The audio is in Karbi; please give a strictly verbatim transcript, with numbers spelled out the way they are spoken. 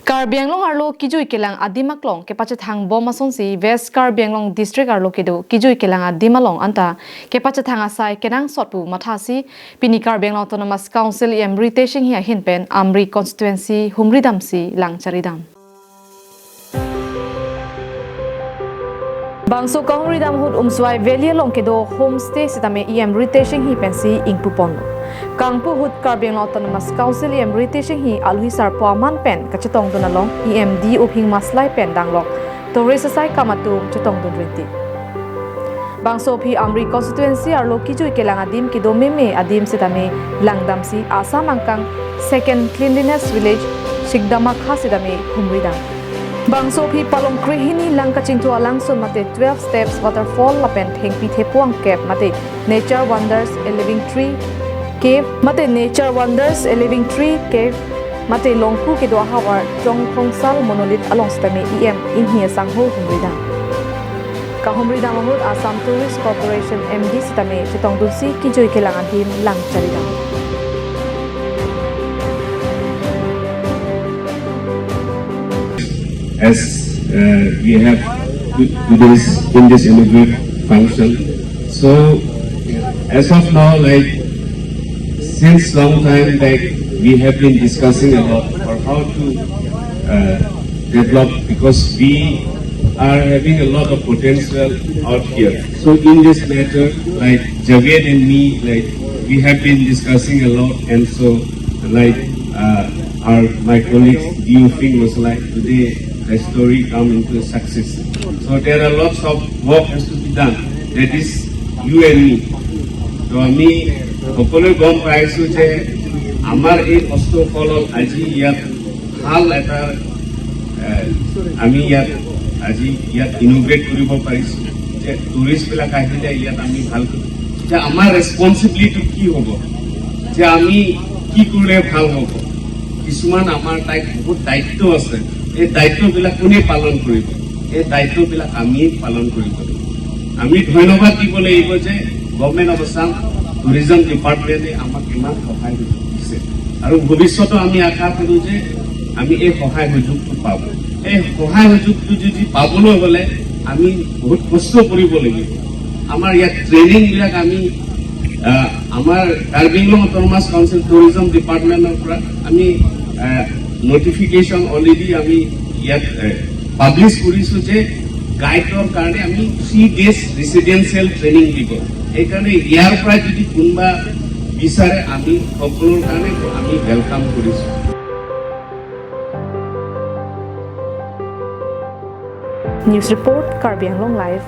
Karbi Anglong arlo kejui kelang adim aklong kepachethang bom asonsi West Karbi Anglong District arlo kedo kejui kelang adim along anta kepachethang asai kenangsot pu mathasi pini Karbi Anglong Autonomous Council E M Ritesh Enghi ahin pen Amri constituency humri damsi lang charidam. Bangso kahumri dam ahut Umswai Valley along kedo homestay sitame E M Ritesh Enghi pensi ingpu ponlo. Kangpu ahut Karbi Anglong Autonomous Council E M Ritesh Enghi alohi sarpo aman pen kachetongdun along E M D Uphing Maslai pen danglok tourist asai kam atum chetongdun rinti. Bangso aphi Amri constituency arlo kejui kelang adim kedo meme adim sitame langdamsi Assam angkang second cleanliness village Sikdamakha sitame humri dam. Bangso aphi Palong krehini lang kachingthu alangsun mate twelve steps waterfall lapen thengpi thepo angkep mate Nature Wonders A Living Tree Cave mate Nature Wonders A Living Tree Cave mate Longku kedo ahavar Chongkhongsal monolith along sitame E M Enghi asangho humri dam. Kahumri dam ahut Assam Tourist Corporation M D sitame chetongdunsi kejui kelang adim lang charidam. As uh, we have today's in this inaugurate function, so as of now, like since long time, like we have been discussing a lot for how to uh, develop, because we are having a lot of potential out here. So in this matter, like Javed and me, like we have been discussing a lot, and so like uh, our my colleague Diu Fing was like, today the story come into a success. So there are lots of work has to be done. That is you and me. তো আমি সকলোৱে গম পাইছো যে আমাৰ এই কষ্টৰ ফলত আজি ইয়াত ভাল এটা এ, আমি ইয়াত আজি ইয়াত ইনোগ্ৰেট কৰিব পাৰিছো যে টুৰিষ্ট বিলাক আহিলে ইয়াত আমি ভালকৈ, এতিয়া আমাৰ ৰেচপনচিবিলিটি কি হ'ব, যে আমি কি কৰিলে ভাল হ'ব। কিছুমান আমাৰ দায়িত্ব, বহুত দায়িত্ব আছে। এই দায়িত্ববিলাক কোনে পালন কৰিব? এই দায়িত্ববিলাক আমি পালন কৰিব লাগিব। আমি ধন্যবাদ দিব লাগিব যে গভৰ্ণমেণ্ট অফ আছাম টুৰিজম ডিপাৰ্টমেণ্টে আমাক ইমান সহায় সুযোগ দিছে আৰু ভৱিষ্যতে আমি আশা কৰোঁ যে আমি এই সহায় সুযোগটো পাব। এই সহায় সুযোগটো যদি পাবলৈ হ'লে আমি বহুত কষ্ট কৰিব লাগিব। আমাৰ ইয়াত ট্ৰেইনিংবিলাক আমি আহ, আমাৰ কাৰ্বি আংলং অট'নমাছ কাউন্সিল টুৰিজম ডিপাৰ্টমেণ্টৰ পৰা আমি নটিফিকেশ্যন অলৰেডি আমি ইয়াত পাব্লিছ কৰিছো যে গাইডৰ কাৰণে আমি থ্ৰী ডেজ ৰেচিডেঞ্চিয়েল ট্ৰেইনিং দিব। সেইকাৰণে ইয়াৰ পৰা যদি কোনোবা বিচাৰে আমি সকলোৰ কাৰণে আমি ৱেলকাম কৰিছো। News report, Karbi Anglong Live.